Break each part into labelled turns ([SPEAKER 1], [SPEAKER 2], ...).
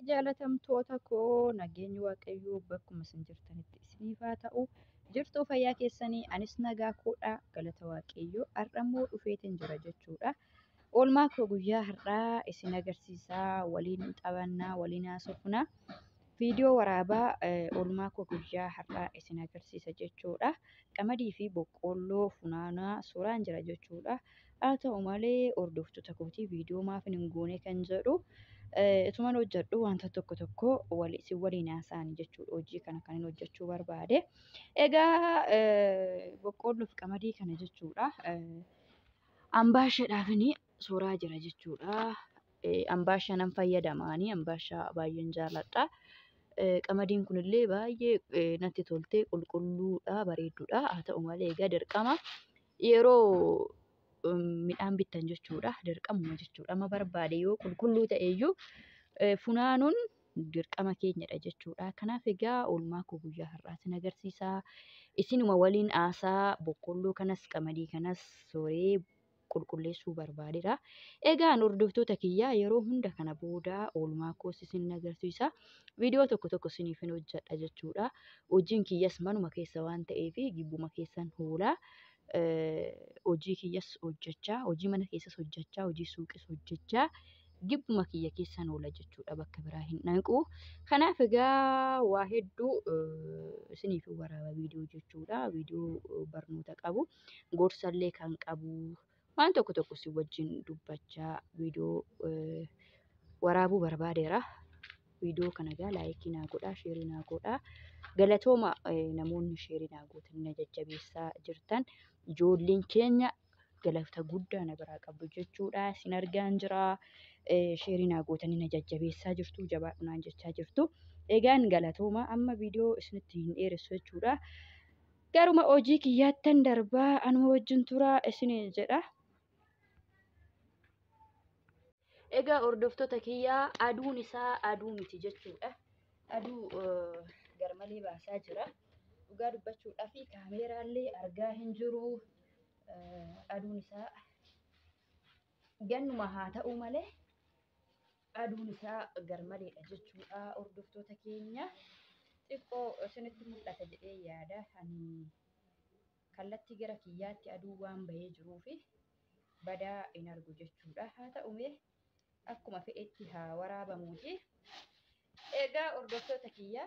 [SPEAKER 1] Jaalatamtoota koo, nageenyi Waaqayyoo bakkuma isin jirtanitti isiniif haa ta'u. Jirtuu fayyaa keessanii? Anis nagaa koodha, galata Waaqayyoo. Har'ammoo dhufeetiin jira jechuudha. Oolmaa koo guyyaa har'aa isin agarsiisaa, waliin taphannaa, waliin haasofnaa. Viidiyoo waraabaa oolmaa koo guyyaa har'aa isin agarsiisa jechuudha. Qamadii fi boqqoolloo funaanaa suuraan jira jechuudha. Haa ta'u malee, hordoftoota kootii, viidiyoo maaf hin goone kan jedhu, ituman hojjedhu wanta tokko tokko isin waliin haasa'an jechuudha. Hojii kana kan hin hojjechuu barbaade. Egaa boqqoolloo fi qamadii kana jechuudha. Ambaashaadhaafini suuraa jira jechuudha. Ambaashaa nan fayyadamaanii, ambaashaa baay'een jaalladha. Qamadiin kunillee baay'ee natti tolte, qulqulluudha, bareedduudha. Haa ta'u malee, egaa dirqama yeroo midhaan bittan jechuudha. Dirqamuma jechuudha. Amma barbaade yoo qulqulluu ta'eyyuu funaanuun dirqama keenyadha jechuudha. Kanaaf egaa oolmaa koo guyyaa har'aa isin agarsiisaa. Isinuma waliin haasaa, boqqoolloo kanas qamadii kanas sooree qulqulleessuu barbaadeera. Egaa hordoftoota kiyyaa, yeroo hunda kana booda oolmaa koos isin agarsiisa. Viidiyoo tokko tokko isiniif hin hojjedha jechuudha. Hojiin kiyyas manuma keessa waan ta'eef gibbuma keessan oola. Hojii kiyyas hojjechaa, hojii mana keessas hojjechaa, hojii suuqis hojjechaa gibbuma kiyya keessan oola jechuudha. Bakka biraa hin dhaqu. Kanaaf egaa waa hedduu isiniif waraaba viidiyoo jechuudha. Viidiyoo barnoota qabu, gorsallee kan qabu, waan tokko tokko si wajjin dubbachaa viidiyoo waraabuu barbaadeera. Viidiyoo kana egaa like naa godhaa, share naa godhaa. Galatooma, namoonni share naa gootan, na jajjabeessaa jirtan. Ijoolleen keenya galata guddaa na biraa qabdu jechuudha. Isin argaan jira. Share naa gootanii na jajjabeessaa jirtu. Jabaadhu naan jechaa jirtu. Egaan galatooma, amma viidiyoo isinitti hin dheeressu jechuudha. Garuma hojii kiyyaattan darbaa, anuma wajjin turaa isiniin jedha. Egaa hordoftoota kiyyaa, aduun isaa aduu miti jechuudha. Aduu garmalee baasaa jira. Dhugaa dubbachuudhaaf kaameeraallee argaa hin jiru. Aduun isaa gannuma haa ta'u malee, aduun isaa garmaleedha jechuudha. Hordoftoota keenya, xiqqoo isinitti mul'ata jedhee yaada. Ani kallattii gara kiyyaatti aduu waan bahee jiruufi badaa hin argu jechuudha. Haa ta'u mee, akkuma fe'etti haa waraabamuuti. Egaa hordoftoota kiyya,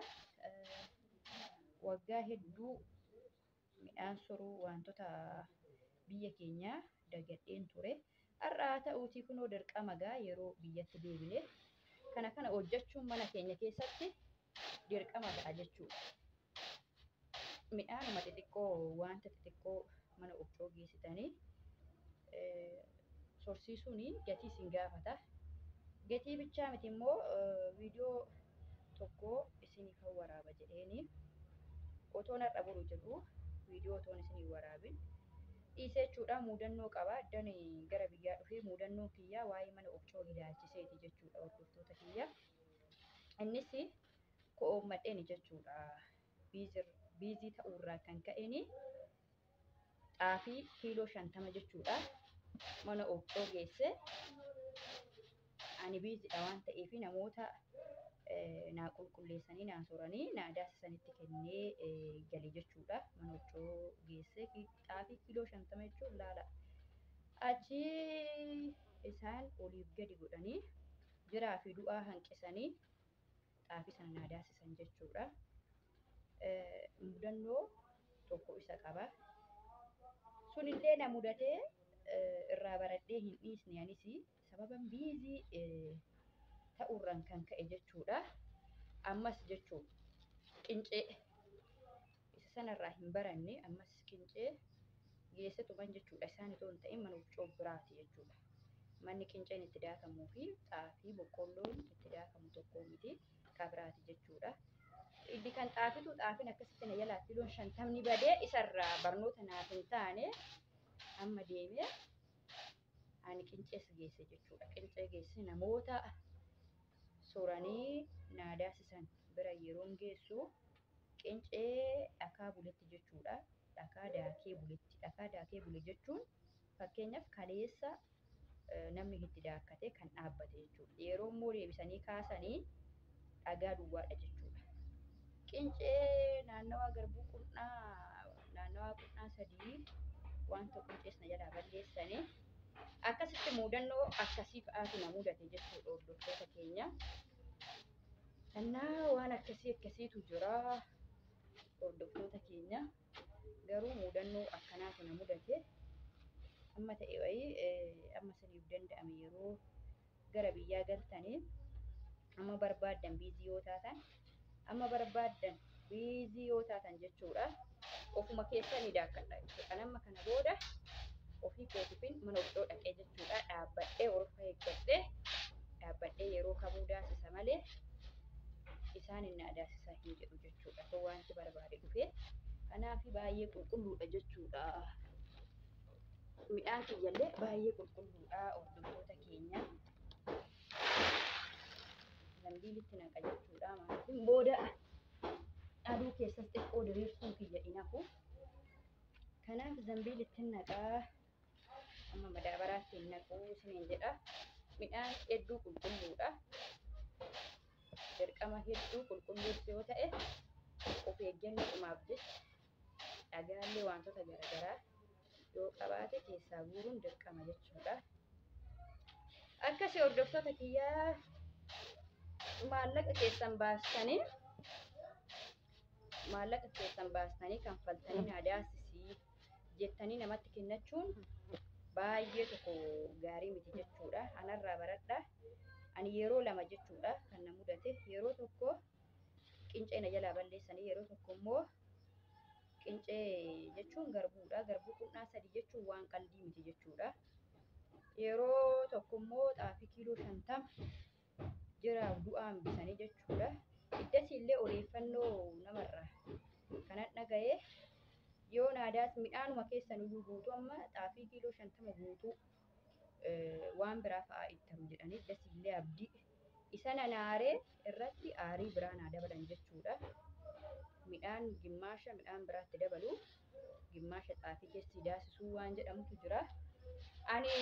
[SPEAKER 1] waggaa hedduu midhaan soruu wantoota biyya keenyaa dagadheen ture. Har'a haa ta'uutii kunoo dirqama gaa yeroo biyyatti deebine kana kana hojjechuun mana keenya keessatti dirqama ta'a jechuudha. Midhaanuma xixiqqoo, wanta xixiqqoo mana occoo geessitanii sorsiisuun gatii isin gaafata. Gatii bichaa miti immoo, viidiyoo tokko isiniif waraaba jedheeni otoon har'a boru jedhu viidiyoo otoon isinii waraabin dhiisee jechuudha. Mudannoo qaba. Addan gara biyyaa dhufee mudannoon kiyyaa waa'ee mana occoo ilaalchiseeti jechuudha, hordoftoota kiyya. Innis ko'oommadheeni jechuudha. Busy ta'uurraa kan ka'een xaafii kiiloo 50 jechuudha. Mana occoo geesse, ani busydha waan ta'eef namoota naa qulqulleessanii, naa soranii, naa daasisanitti kennee gale jechuudha. Mana occoo geesse xaafii kiiloo 50 jechuun laala. Achi isaan oliif gadi godhanii, jiraa fi du'aa hanqisanii xaafii sana naa daasisan jechuudha. Mudannoo tokko isa qaba. Sunillee na mudatee irraa baradhee hin dhiisne, anis sababan busy ta'uurraan kan ka'e jechuudha. Ammas jechuun qincee isa sanarraa hin baranne, ammas qincee geessetuman jechuudha. Isaan itoo hin ta'in mana huccuu biraati jechuudha. Manni qinceen itti daakamuu fi xaafii boqqolloon itti daakamu tokko miti, kabiraati jechuudha. Inni kan xaafitu xaafiin akkasitti na jalaa kiiloon 50 badee, isarraa barnoota naaf hin taane, amma deemee ani qincees geesse jechuudha. Qincee geesse, namoota soranii naa daasisan bira yeroon geessu qincee dhakaa buletti jechuudha. Dhakaa daakee buletti. Dhakaa daakee bule jechuun fakkeenyaaf kaleessa namni itti daakkate kan dhaabbate jechuudha. Yeroo immoo deebisanii kaasanii Dhagaa duwwaadha jechuudha. Qincee naannawaa garbuu qurnaa naannawaa qurnaa 3 wanta qincees na jalaa balleessanii akkasitti mudannoo akkasii fa'aatu na mudate jechuudha hordoftoota keenya. Innaa waan akkasii akkasiitu jira hordoftoota keenya. Garuu mudannoo akkanaatu na mudate. Amma ta'e wayii amma isiniif danda'ame yeroo gara biyyaa galtanii amma barbaaddan busy yoo taatan amma barbaaddan busy yoo taatan jechuudha. Ofuma keessanii daakkadha jechuudha. Amma kana booda ofii kootiifin mana oddoo dhaqee jechuudha. Dhaabbadhee orfa eeggadhee dhaabbadhee yeroo kamuu daasisa malee isaan hin daasisaa hin jedhu jechuudha. Osoo wanti barbaade dhufee kanaaf baay'ee qulqulluudha jechuudha. Midhaan kiyyallee baay'ee qulqulluudha hordoftoota keenya. Zambiilitti naqa jechuudha. Maaliif booda aduu keessas xiqqoo diriirsuun kiyya hin hafu. Kanaaf zambiilitti naqaa. Amma madaabaraatti hin naquu isiniin jedha. Midhaan hedduu qulqulluudha. Dirqama hedduu qulqulluus yoo ta'e of eeggannoodhumaaf jecha dhagaallee wantoota garaagaraa yoo qabaate keessaa guuruun dirqama jechuudha. Akkasii hordoftoota kiyyaa maallaqa keessan baastanii maallaqa keessan baastanii kanfaltanii naa daasisii jettanii namatti kennachuun baay'ee tokko gaarii miti jechuudha. Anarraa baradha. Ani yeroo lama jechuudha kan na mudate. Yeroo tokko qincee na jalaa balleessanii yeroo tokko immoo qincee jechuun garbuudha. Garbuu qurnaa 3 jechuun waan qaldii miti jechuudha. Yeroo tokko immoo xaafii kiiloo 50 jiraaf du'aa hambisanii jechuudha. Iddasii illee odeeffannoo namarraa kanan dhaga'ee yoo naadaas midhaanuma keessan iyyuu guutuu amma xaafii kiiloo 50 guutuu waan biraa fa'aa ittamu jedhanii iddasii illee abdii isa nanaaree irratti aarii biraa naa dabalan jechuudha. Midhaan gimmaasha midhaan biraatti dabalu gimmaasha xaafii keessi daasisuu waan jedhamutu jira. Ani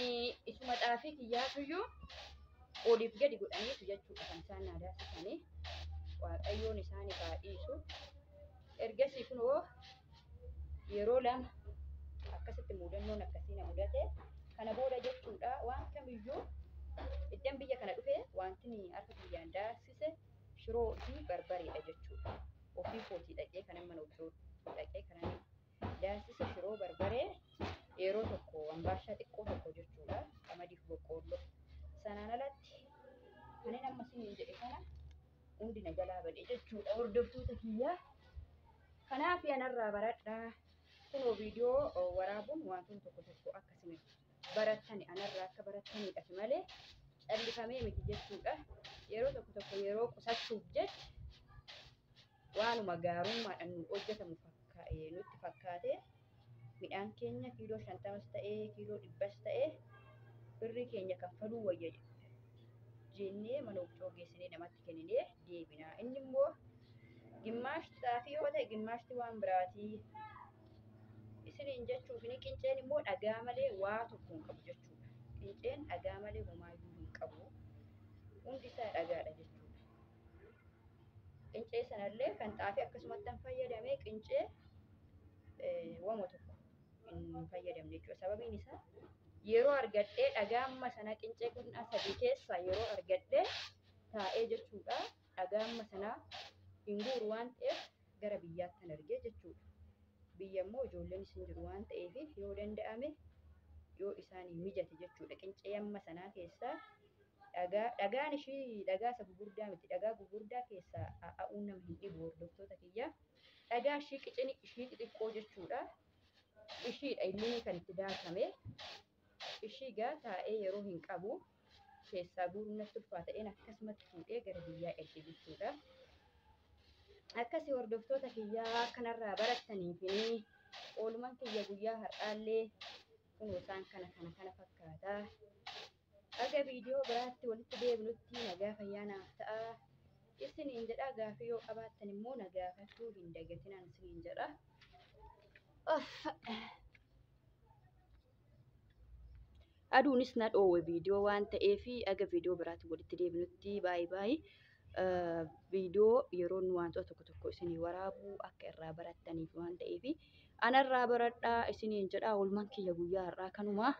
[SPEAKER 1] isuma xaafii kiyyaatuyyuu oliif gadi godhaniitu jechuudha kan isaan naa daasisanii. Waaqayyoon isaaniif haa dhiisu. Ergasii kunoo yeroo lama akkasitti mudannoon akkasii na mudate. Kana booda jechuudha waan kamiyyuu iddan biyya kana dhufe wanti harka kiyyaan daasise shiroo fi barbareedha jechuudha. Ofii kootii dhaqee kanan mana oddoo dhaqee kanan daasise shiroo barbaree yeroo tokko ambaashaa xiqqoo tokko jechuudha. Qamadiif boqqoolloo. Sanaan alatti kanin amma isiniin jedhe kana hundi na jalaa bade jechuudha hordoftoota kiyyaa. Kanaaf anarraa baradhaa. Kunoo viidiyoo waraabuun wantoota tokko tokko akkasuma barattani anarraa akka barattanidha malee callifamee miti jechuudha. Yeroo tokko tokko yeroo qusachuuf jecha waanuma gaarummaadhaan nu hojjetamu nutti fakkaate midhaan keenya kiiloo 50s ta'ee kiiloo 100s ta'ee birrii keenya kaffaluu wayya jennee mana oddoo geessinee namatti kenninee deebina. Inni immoo gimmaashti xaafii yoo ta'e gimmaashti waan biraatii. Isiniin jechuuf inni qinceen immoo dhagaa malee waa tokko hin qabu jechuudha. Qinceen dhagaa malee homaayyuu hin qabu. Hundi isaa dhagaadha jechuudha. Qincee sanallee kan xaafii akkasumatti hin fayyadamee qincee wama tokko hin fayyadamne jechuudha. Sababiin isaa yeroo argadhee dhagaa amma sana qincee qurnaa 3 keessaa yeroo argadhee taa'ee jechuudha. Dhagaa amma sana hin guuru waan ta'eef gara biyyaatti kan argee jechuudha. Biyya immoo ijoolleen isin jiru waan ta'eef yoo danda'ame yoo isaanii mijate jechuudha. Qincee amma sanaa keessaa dhagaan ishii dhagaa isa gugurdaa miti. Dhagaa gugurdaa keessaa a'uun nama hin dhibu hordoftoota kiyya. Dhagaa ishii qicini ishii xixiqqoo jechuudha. Ishiidha inni kan itti daakame. Ishii gaa taa'ee yeroo hin qabu keessaa guuruun natti ulfaata'een akkasumatti fuudhee gara biyyaa erge jechuudha. Akkasii hordoftoota kiyyaa kanarraa barattaniifini oolmaan kiyya guyyaa har'aallee kunoo isaan kana kana kana fakkaata. Aga viidiyoo biraatti walitti deebinutti nagaa fayyaa naaf ta'a. Isiniin jedha gaafii yoo qabaattan immoo na gaafachuu hin dagatinaan isiniin jedha. Aduunis na dhoowwe viidiyoo waan ta'eef aga viidiyoo biraatti walitti deebinutti baay'ee baay'ee. Viidiyoo yeroon wantoota tokko tokko isinii waraabuu akka irraa barattaniif waan ta'eef anarraa baradhaa isiniin jedha. Oolmaan kiyya guyyaa har'aa kanuma.